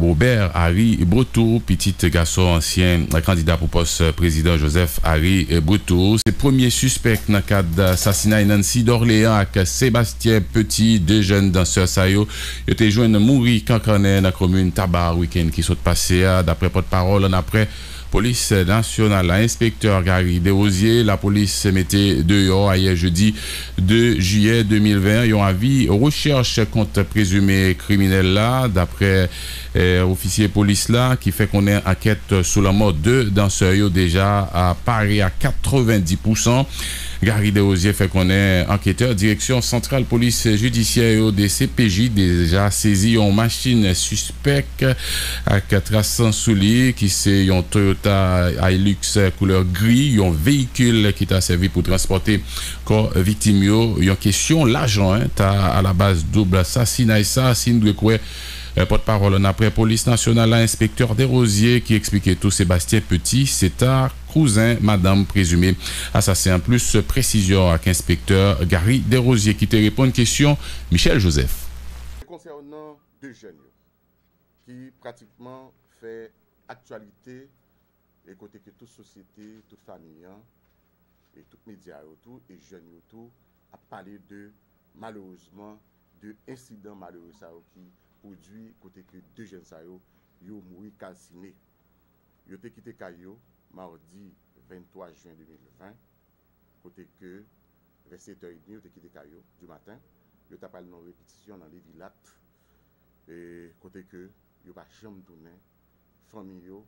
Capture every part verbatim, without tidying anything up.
Robert Harry Bretoux, pitit gason ansyen kandida pou pòs prezidan Joseph Harry Bretoux. Se premye sispèk nan kad sasinay Nancy Dorléan ak Sébastien Petit, de jèn dansè sa yo, yo te jwenn mouri kankannen nan komin Taba wikenn ki sot pase a, daprè pòtpawòl annapre polis nasyonal la, enspektè Gary Desrosiers. Lapolis mete deyò ayè jedi de jiyè de mil ven an yon avi rechèch kont prezime kriminèl la. Daprè eh, ofisye polis la, ki fè konnen ankèt sou lanmò de dansè yo deja a pare a katrevenndis pousan. Gary Desrosiers fè konnen anketè direksyon santral polis jidisyè yo, D C P J, deja sezi yon machin sispèk ak tras sou li, ki se yon Toyota Hilux koulè gri, yon veyikil ki ta sèvi pou transpòte kò viktim yo. Yon kesyon lajan, en, ta alabaz doub sasinay sa, si n dwe kwè eh, pòtpawòl annapre polis nasyonal la, enspektè Desrosiers, ki eksplike tou Sébastien Petit se ta kouzen madanm prezime asasen an. Plis presizyon ak enspektè Gary Desrosiers ki te reponn kesyon Michel Joseph. Konsènan de jèn yo ki pratikman fè aktyalite e kote ke tout sosyete, tout fanmi an, e tout medya yo tou, e jèn yo tou, ap pale de, malerezman, de ensidan malere sa yo ki pwodui kote ke de jèn sa yo, yo mouri kalsine. Yo te kite kay yo madi venntwa jen de mil ven, kote ke vè sèt è edmi yo te kite kay yo di maten. Yo t ap al nan yon repetisyon nan Levilat, e kote ke yo pa janm tounen, fanmi yo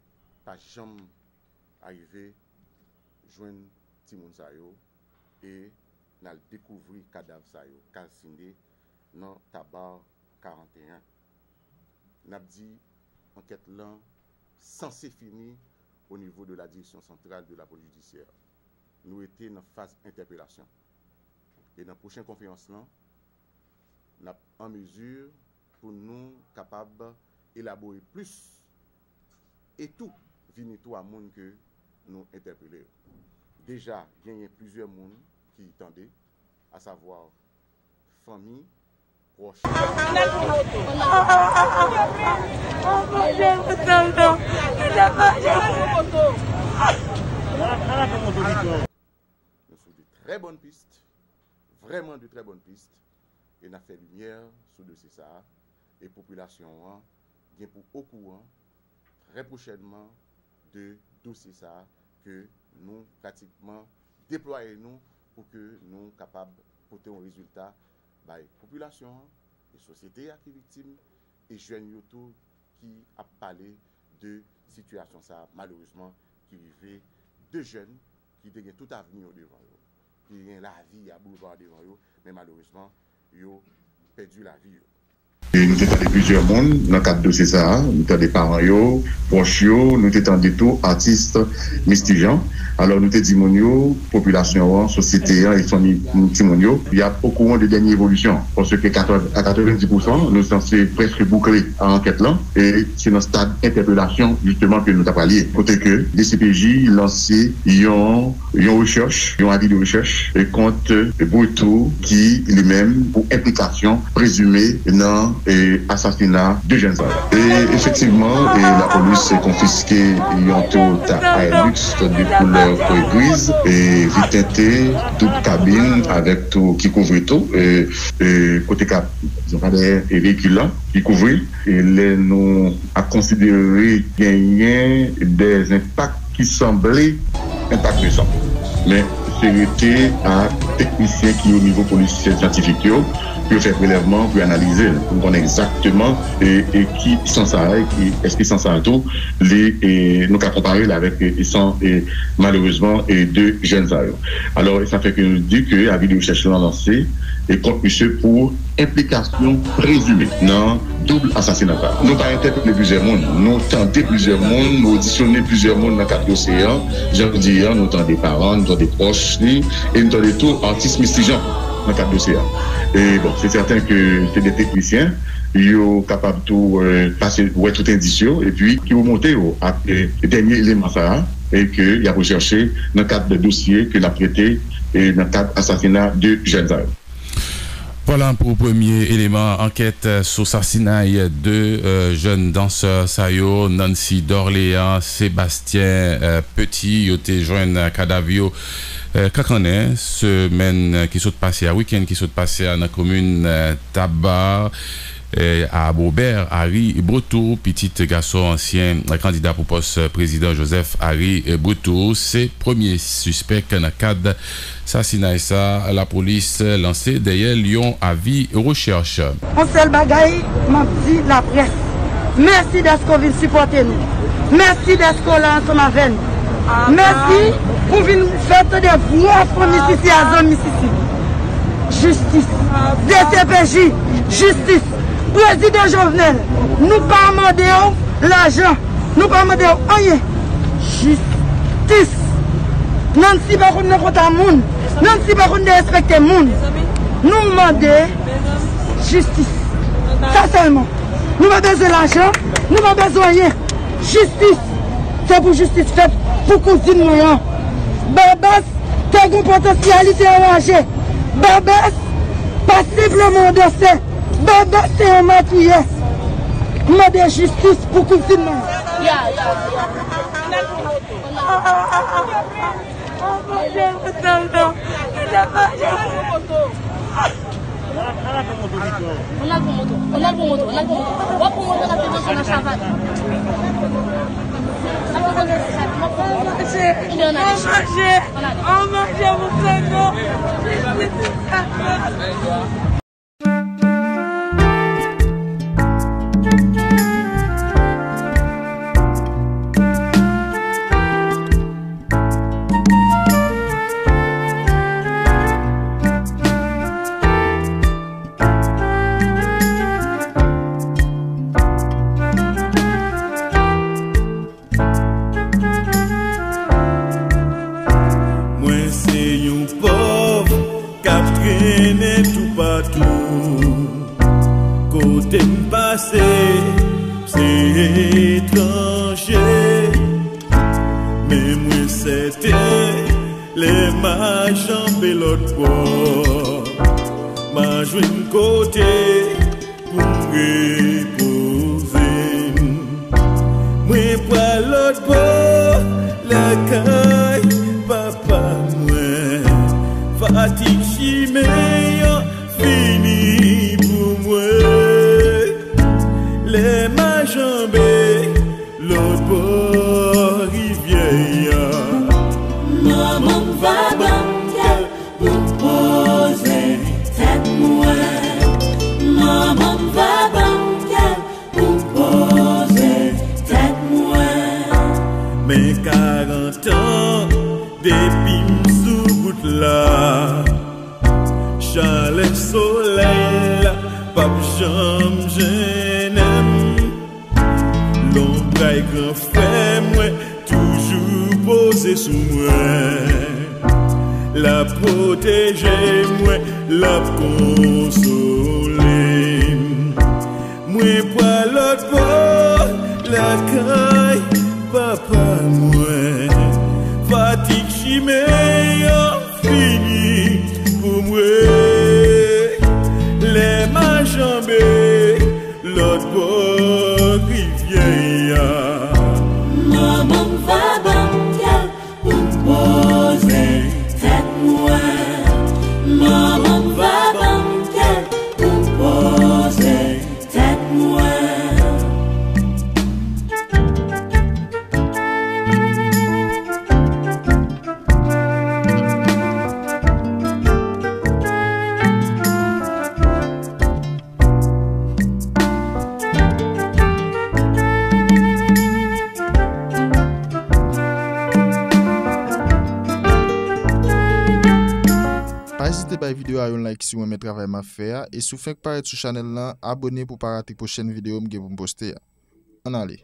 pa janm arive jwenn timoun sa yo e n al dekouvri kadav sa yo kalsine nan Tabar karanteyen. N ap di ankèt lan sanse fini o nivo de la Direction Centrale de la Police Judiciaire. Nou rete nan faz entèpelasyon. E nan pwochen konferans lan, n ap an mezi pou nou kapab elabore plis e tou vini tou a moun ke nou entèpele yo. Deja genyen plizyè moun ki tande, asavwa fanmi, pwòch. Nou sou de trè bòn pis, vrèman de trè bòn pis, e n ap fè limyè sou dosye sa a, e popilasyon an gen pou okouran trè pwochènman de dosye sa a ke nou pratikman deplwaye nou pou ke nou kapab pote yon rezilta bay popilasyon an, e sosyete a ki viktim, e jèn yo tou ki ap pale de sitiyasyon sa a, malerezman, ki rive de jèn ki te gen tout avni yo devan yo, ki gen lavi a boulva devan yo, men malerezman, yo pèdi lavi yo. E nou te tande plizyè moun nan kad dosye sa a. Nou tande paran yo, pwòch yo, nou te tande tou atis Misty Jean. Alò, nou te di moun yo, popilasyon an, sosyete an e fanmi timoun yo, y ap okouran de dènye evolisyon. Paske katreven, a katrevenndis pousan, nou sanse prèske boukle ankèt lan. E se nan stad entèpelasyon, jisteman, ke nou ta pral ye. Kote ke D C P J lanse yon yon rechèch, yon avi de rechèch, e, kont, e, Bretoux, ki, li menm, pou enplikasyon prezime nan, e, asasina de jèn sa yo. E, efektivman, e, lapolis konfiske yon Toyota Hilux de koulè, e, griz, e, vit tente, doub kabin, avèk tou, ki kouvri tou, e, e, kote ka, dizon, pa dèyè, e, veyikil la, ki kouvri. E lè nou ap konsidere genyen de enpak ki sanble enpak de san. Men se rete a teknisyen ki o nivo polis syantifik yo pou yo fè prelèvman, pou yo analize l, pou n konnen egzakteman, e, e ki san sa a, e ki, èske san sa a tou, li, e, nou ka konpare l avèk, e, e san, e, malerezman, e de jèn sa yo. Alò, e sa fè ke nou di ke avi de rechèch lan lanse e kont misye pou enplikasyon prezime nan doub asasina sa. Nou pa entèpele plizyè moun, nou tande plizyè moun, nou odisyone plizyè moun nan kad dosye an. Jan m di an, nou tande paran, nou tande pwòch li, e nou tande tou atis Misty Jean nan kad dosye an. E bon, se sèten ke se de teknisyen, yo kapab tou, e, pase wè tout endis yo, epi ki remonte yo ak, e, dènye eleman sa a, e ke y ap rechèche nan kad de dosye ke n ap trete, e nan kad asasina de jèn sa yo. Vwala pou premye eleman ankèt sou sasinay de, euh, jèn dansè sa yo, Nancy Dorléan, Sébastien, euh, Petit, yo te jwenn kadav yo, euh, kankannen semèn ki sot pase a, wikenn ki sot pase a, nan komin, euh, Taba, euh, a Bobè, Ari Bretour, pitit gason ansyen kandida pou pòs prezidan Joseph Ari Bretour, se premye sispèk nan kad sasinay sa, lapolis lanse dèyè l yon avi rechèch. Yon sèl bagay, m ap di laprès, mèsi dèske w vin sipòte nou. Mèsi dèske w la ansanm avè n. Mèsi pou vin fè tande vwa fanmi Sisi a, zanmi Sisi. Jistis. D C P J, jistis. Prezidan Jovenel, nou pa mande w lajan. Nou pa mande w anyen. Jistis. Nancy pa konn nan kont a moun. Nancy pa konn derespekte moun. Nou mande jistis. Sa sèlman. Nou pa bezwen lajan. Nou pa bezwen anyen. Jistis. Se pou jistis fèt pou kouzin mwen an. Babas te gen potansyalite anraje. Babas pa senpleman yon dansè. Babas se yon matiyè. M mande jistis pou kouzin mwen. Ya, ya, ya. Ann al pran moto, ann al pran moto, ann al pran moto. W ap pran moto, n ap desann nan Chavay. N ap desann nan Chavay. Ebyen, ann ale. Ann ale. Mwen se yon pòv k ap trennen toupatou. Kote m pase, m se etranje. Men mwen sèten, lè m a janbe lòt bò, m a jwenn kote pou m repoze m. Mwen pral lòt bò lakay papa mwen. Fatig chimen an fini pou mwen. Lè m a janbe lòt bò rivyè a, manman m va ban m kè pou m poze tèt mwen. Manman m va ban m kè pou m poze tèt mwen. Men karant an depi m sou wout la, chalè solèy la p ap janm jennen m. Lonbray gran frè mwen toujou poze sou mwen. L ap pwoteje mwen, l ap konsole m. Mwen pral lòt bò lakay papa mwen. Fatig chimen an fini pou mwen. Lè m a janbe lòt bò rivyè a, manman m va ban m kè pou m poze tèt mwen. Manman m va ban m kè pou m poze tèt mwen. Pa ezite bay videyo a yon like si w renmen travay m ap fè a, e si w fenk parèt sou chanèl lan, abone pou w pa rate pwochèn videyo m gen pou m poste a. Ann ale.